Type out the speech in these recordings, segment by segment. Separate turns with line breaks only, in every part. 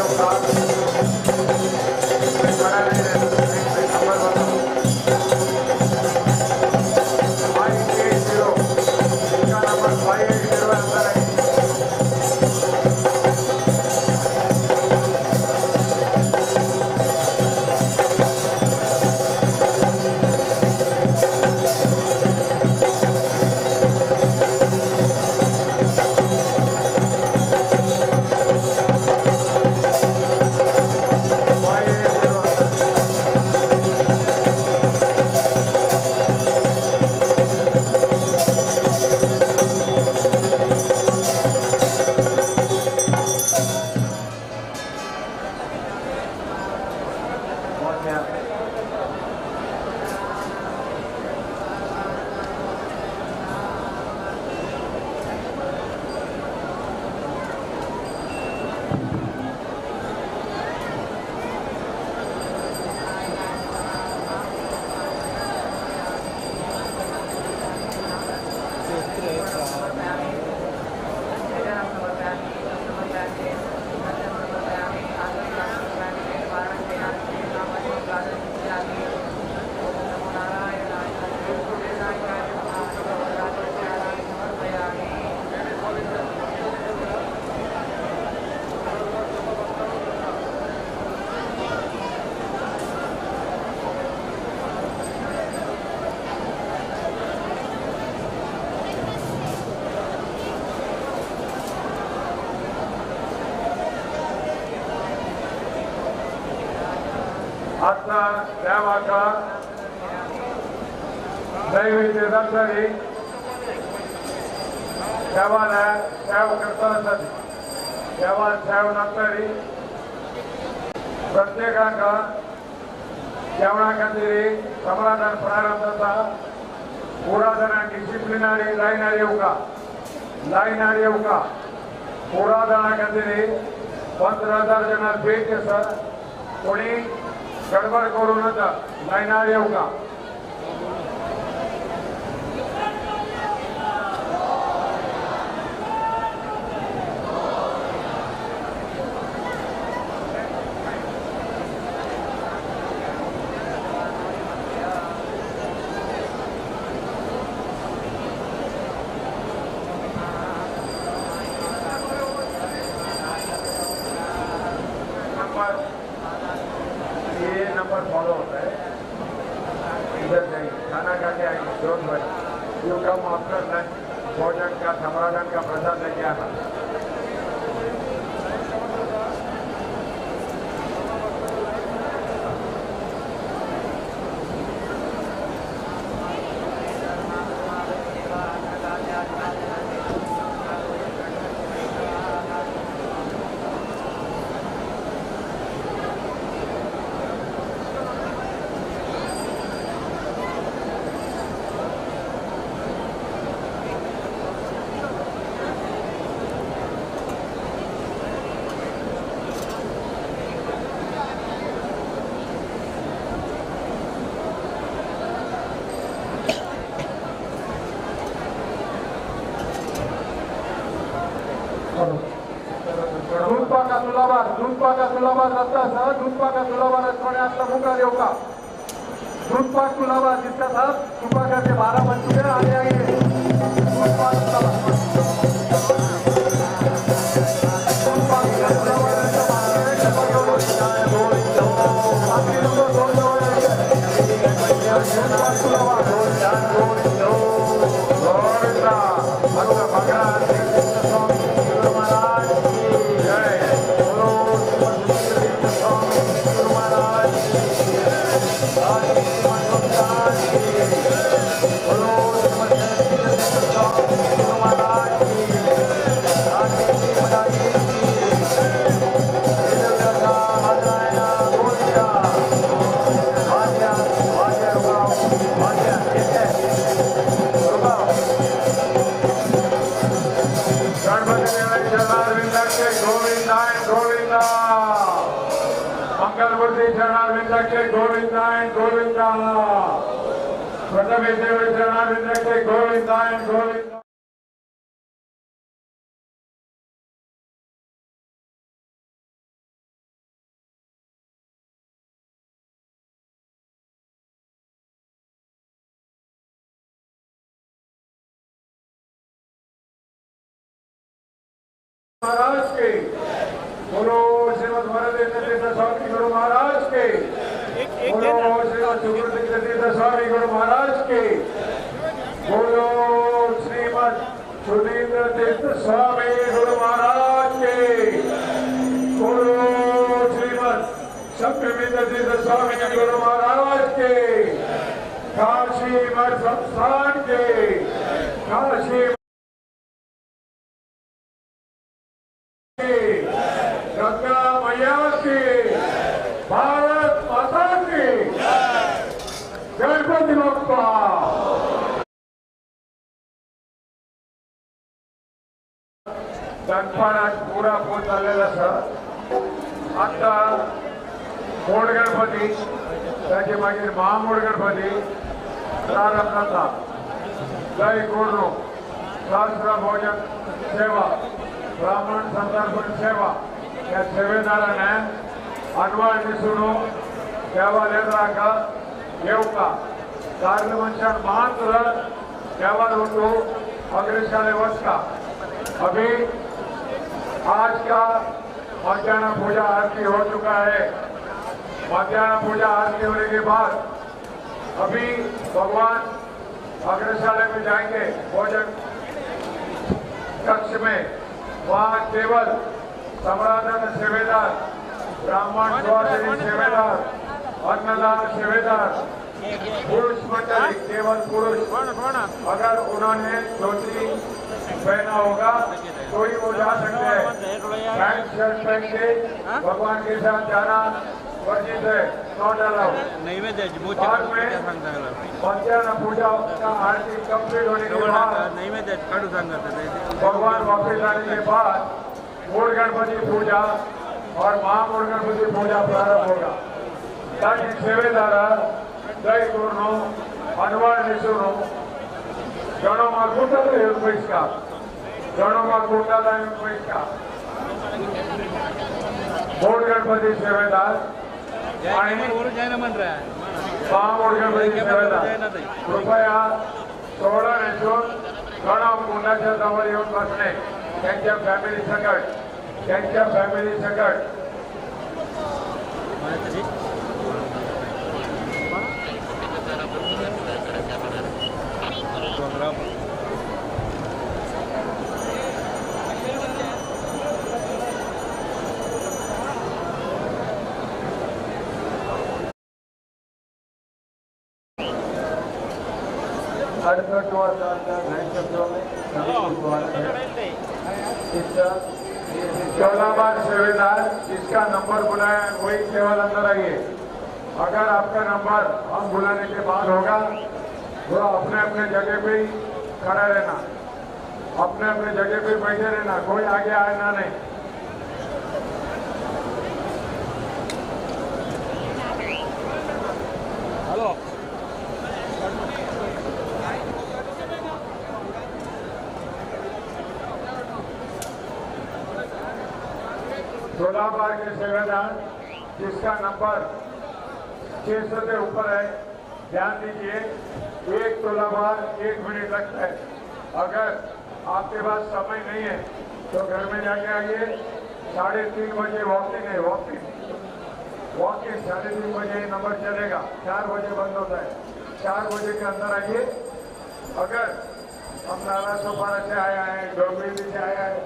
येवका number बताओ 580, इनका number 580 अंदर है। आत्मा देवाका नैवेद्य दर्शनी देवाला सेव करता देवा सेव नंतरी प्रत्येकांक जेवणा खातीर समाधान प्रारंभ जाता। पुरा जाणां डिसिप्लिनरी लायनार येवका, लायनार येवका। पुरा जाणां खातीर 15,000 जाणां भेट आसा, कोणी गडबड करू नका, लायनार येवका। ये नंबर फॉलो होता है, इधर जाइए, खाना खा के आइए, don't worry, you come after lunch, भोजन का समाधान का प्रसाद लेके आना।
दूधपाक रस्ता आसा, दूधपाक तुलाबार रस्त्याने आता मुखार येवका। दूधपाक तुलाबार जिसका साथ सुबह के 12 बज चुके, आगे आइए। दूधपाक तुलाबार,
गोविंदा गोविंदा गोविंदा गोविंदा। महाराज के, बोलो श्रीमद भारतेंद्र तीर्थ स्वामी गुरु महाराज के, बोलो श्रीमद सुकृत तीर्थ स्वामी गुरु महाराज के, बोलो श्रीमद सुधींद्र तीर्थ स्वामी गुरु महाराज के, बोलो श्रीमद सत्यमित्र तीर्थ स्वामी गुरु महाराज के, काशी मठ संस्थान के, काशी गंगा मैया की, भारत माता की, गणपति बप्पा। दनपार आज पुरा फुल चाललेला आसा। आता मोड गणपती, ताचे मागीर महामोड गणपती प्रारंभ जाता। जय गुरु सहस्र भोजन सेवा, ब्राह्मण संतर्पण सेवा या सेवेदाराने अनवाळ दिसून देवा लेत्रांका येवका दादले मनशान मात्र देवार उठू अग्रशाले वचका। अभी आज का मध्यान्ह पूजा आरती हो चुका है। मध्यान्ह पूजा आरती होने के बाद अभी भगवान अग्रशाला में जाएंगे, भोजन कक्ष में। वहाँ केवल सम्राधन सेवेदार, ब्राह्मण सुवासिनी सेवेदार, अन्नदान सेवेदार, पुरुष मंडली, केवल पुरुष, अगर उन्होंने धोती पहना होगा तो ही वो जा सकते हैं। पैंट शर्ट पहन के भगवान के साथ जाना वर्जित है, not allowed. बाद में मध्यान्ह पूजा का आरती कंप्लीट होने के बाद भगवान वापस आने के बाद मूल गणपति पूजा और महामूल गणपति पूजा प्रारंभ होगा। ताकि सेवेदार जय गुरु अनवाळ निसुनो गणों कुंडाला येऊन बैसका, गणों कुंडाला येऊन बैसका। मूळ गणपती सेवेदार आणि महामूळ गणपती सेवेदार कृपया सोहळा नेसून गणो कुंडाच्या जवळ येऊन बसणे, त्यांच्या फॅमिली सकट, त्यांच्या फॅमिली सकट।
साल का गणेश उत्सव में सभी को स्वागत है। इसका
14 बार सेवेदार जिसका नंबर बुलाया वही केवल अंदर आइए। अगर आपका नंबर हम बुलाने के बाद होगा तो अपने अपने जगह पे ही खड़ा रहना, अपने अपने जगह पे बैठे रहना, कोई आगे आना नहीं।
हेलो
16 बार के सेवेदार जिसका नंबर 600 से ऊपर है, ध्यान दीजिए, एक 16 बार 1 मिनट लगता है। अगर आपके पास समय नहीं है तो घर में जाके आइए। 3:30 बजे वॉकिंग है, वॉकिंग वॉकिंग 3:30 बजे नंबर चलेगा, 4 बजे बंद होता है। 4 बजे के अंदर आइए। अगर हम नाला सोपारा से आया है, डोंबिवली से आया है,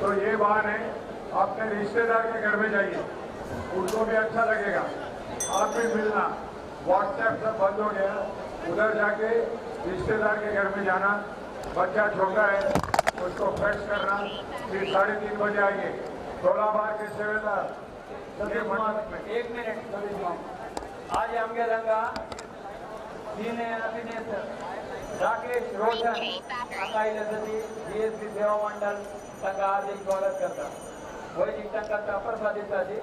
तो ये बहाने अपने रिश्तेदार के घर में जाइए, उनको भी अच्छा लगेगा, आप भी मिलना। व्हाट्सएप सब बंद हो गया, उधर जाके रिश्तेदार के घर में जाना, बच्चा छोटा है उसको फ्रेश करना, फिर 3:30 बजे आइए। 16 बार के सेवेदार सभी में
एक मिनट। आज आमगे रंगा सिने अभिनेता राकेश रोशन हांगा आयिल्ले आसा ती जीएसबी सेवा मंडळ तांकां हार्दिक स्वागत करता। वैदिक तांकां प्रसाद दिता ती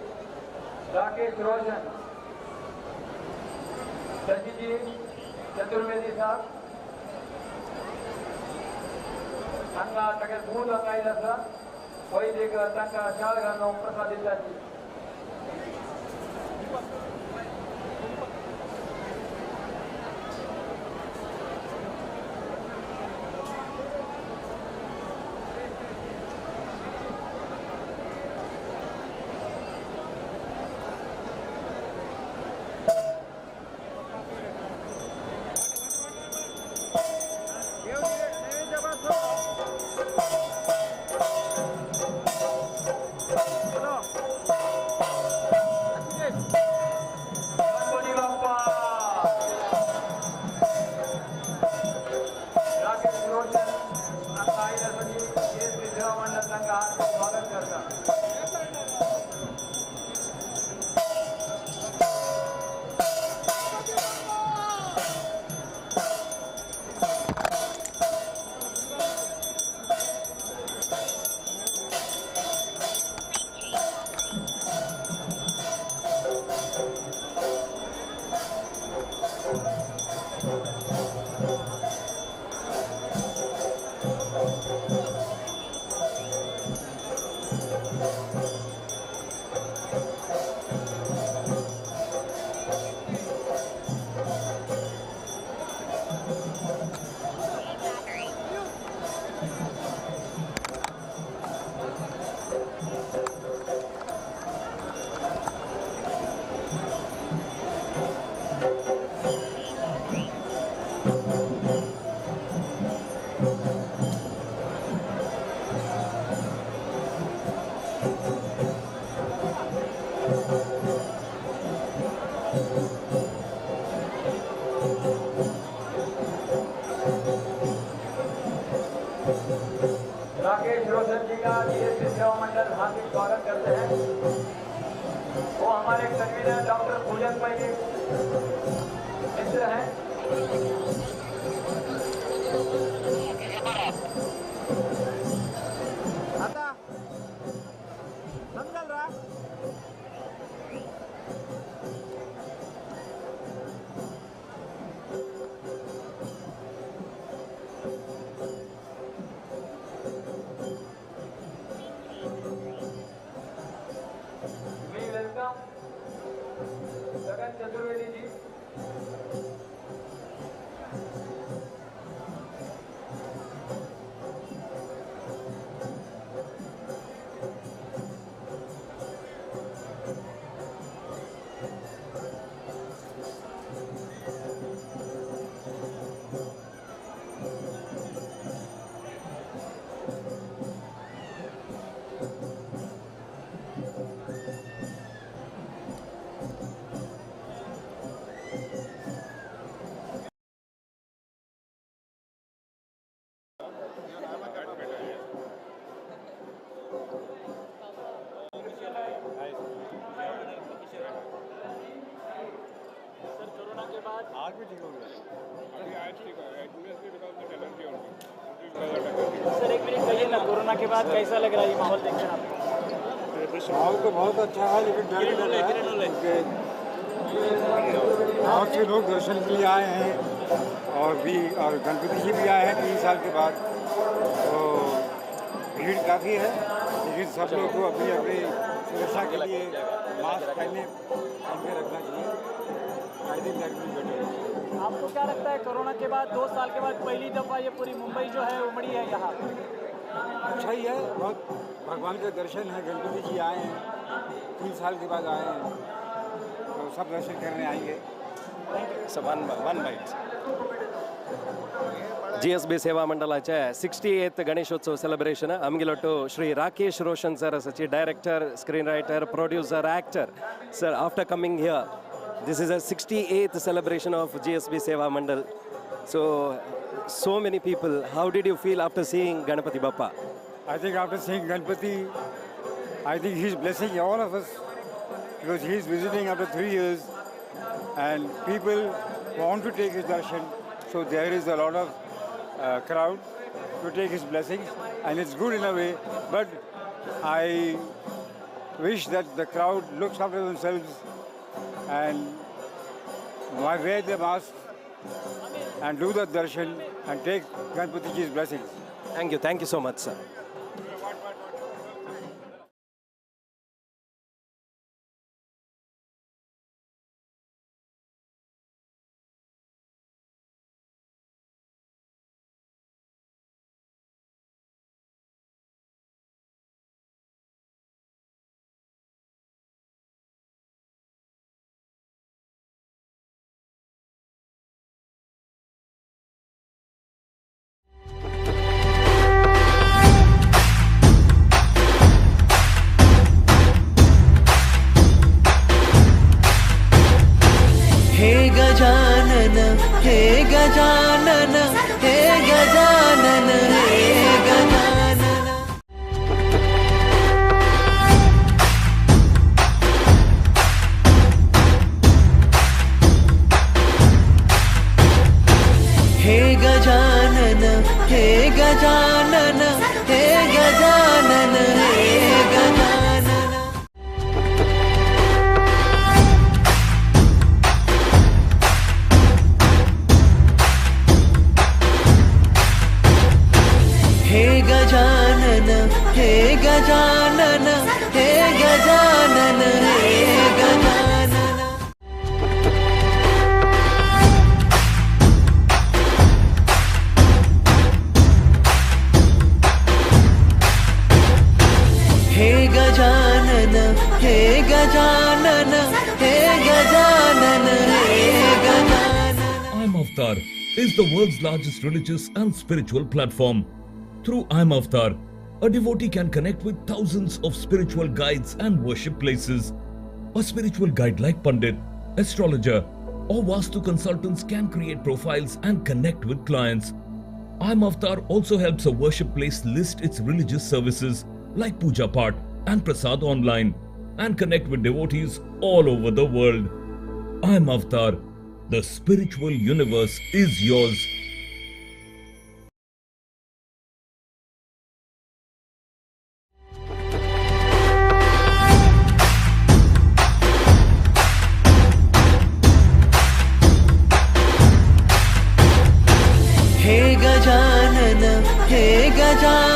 राकेश रोशन, शशीजी चतुर्वेदी साहब हांगा ताका मूल हांगा आयिल्ले आसा, वैदिक तांकां शाल घालून प्रसाद दिता ती। हमारे कन्वीनर डॉक्टर पूजन भाई के मित्र हैं। चतुर्वेदी जी,
आज भी ठीक हो गया। आज ठीक हो गया।
सर एक मिनट कहिए ना, कोरोना के बाद कैसा लग रहा है ये माहौल देखकर आपको?
माहौल तो बहुत अच्छा है, लेकिन डर भी लग रहा है क्योंकि बहुत से लोग दर्शन के लिए आए हैं और भी और गणपति जी भी आए हैं 3 साल के बाद, तो भीड़ काफ़ी है, लेकिन सब लोग को अपनी अपनी सुरक्षा के लिए मास्क पहन के रखना चाहिए। I think that will be better.
आपको क्या लगता है कोरोना के बाद 2 साल के बाद पहली दफ़ा ये पूरी मुंबई जो है उमड़ी है यहाँ?
अच्छा ही है, बहुत भगवान के दर्शन है, गणपति जी आए हैं, 3 साल के बाद आए हैं, तो सब दर्शन करने आएंगे।
One bite. GSB Seva मंडलाचे 68th Ganeshotsav celebration आमगेलोटु श्री राकेश रोशन सर आसाची, director, screen writer, producer, actor. Sir, after coming here, this is a 68th celebration of GSB Seva Mandal. So many people. How did you feel after seeing Ganapati Bappa?
I think after seeing Ganpati, I think he's blessing all of us because he's visiting after 3 years and people want to take his darshan. So there is a lot of crowd to take his blessings, and it's good in a way, but I wish that the crowd looks after themselves and wear the mask and do the darshan and take Ganpati ji's blessings.
Thank you so much, sir.
Hey Gajanan, hey Gajanan, hey Gajanan, hey Gajanan. Hey Gajanan, hey Gajanan, hey Gajanan, hey Gajanan. Hey Gajanan, hey Gajanan, hey Gajanan, hey Gajanan. Hey Gajanan, hey Gajanan, hey Gajanan, hey Gajanan.
I'm Avatar is the world's largest religious and spiritual platform. Through I'm Avatar, a devotee can connect with thousands of spiritual guides and worship places. A spiritual guide like Pandit, astrologer, or Vastu consultants can create profiles and connect with clients. I'm Avatar also helps a worship place list its religious services like Puja Part and Prasad online. and connect with devotees all over the world. I'm Avatar. The spiritual universe is yours.
Hey Gajanan, Hey Gajanan.